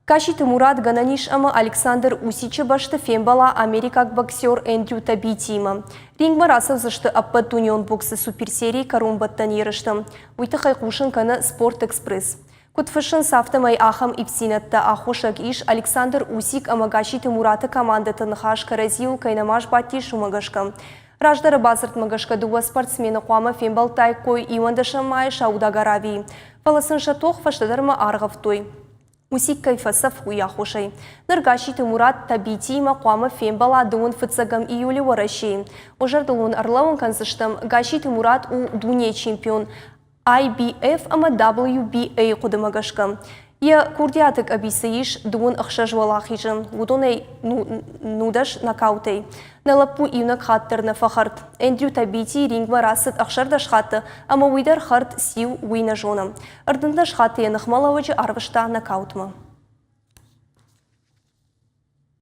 Гасситы Мурат гӕнӕн ис ӕмӕ Александр Усичы бӕсты фембӕла америкаг боксер Эндрю Табитиимӕ. Рингмӕ рацӕудзысты ӕппӕтдунеон боксы суперсерийы кӕронбӕттӕн ерысты. Уый тыххӕй хъусын кӕны Спорт-Экспресс. Куыд фыссынц, афтӕмӕй ахӕм ивддзинӕдтӕ аххосаг ис Александр Усик ӕмӕ Гасситы Мураты командӕты ныхас кӕрӕдзиуыл кӕй нӕма сбадтис, уымӕ гӕсгӕ. Раздӕры бадзырдмӕ гӕсгӕ дыууӕ спортсмены хъуамӕ фембӕлдтаиккой иуӕндӕсӕм майы Саудаг Аравийы. Фӕлӕ сын сӕ тох фӕстӕдӕрмӕ аргъӕвтой. Усик кӕй фӕцӕф, уый аххосӕй. Ныр Гасситы Мурат Табитиимӕ хъуамӕ фембӕла дыууын фыццӕгӕм июлы Уӕрӕсейы. Уӕ зӕрдыл уын ӕрлӕууын кӕндзыстӕм, Гасситы Мурат у дунейы чемпион IBF ӕмӕ WBA хъуыдымӕ гӕсгӕ. Йӕ курдиаты къӕбицы ис дыууын ӕхсӕз уӕлахизы, уыдонӕй 19 нокаутӕй. Нӕ лӕппу иунӕг хатт дӕр нӕ фӕхӕрд. Эндрю Табити рингмӕ рацыд 16 хатты ӕмӕ уый дӕр хӕрд циу, уый нӕ зоны. 15 хатты йӕ ныхмӕлӕууӕджы арвыста нокаутмӕ.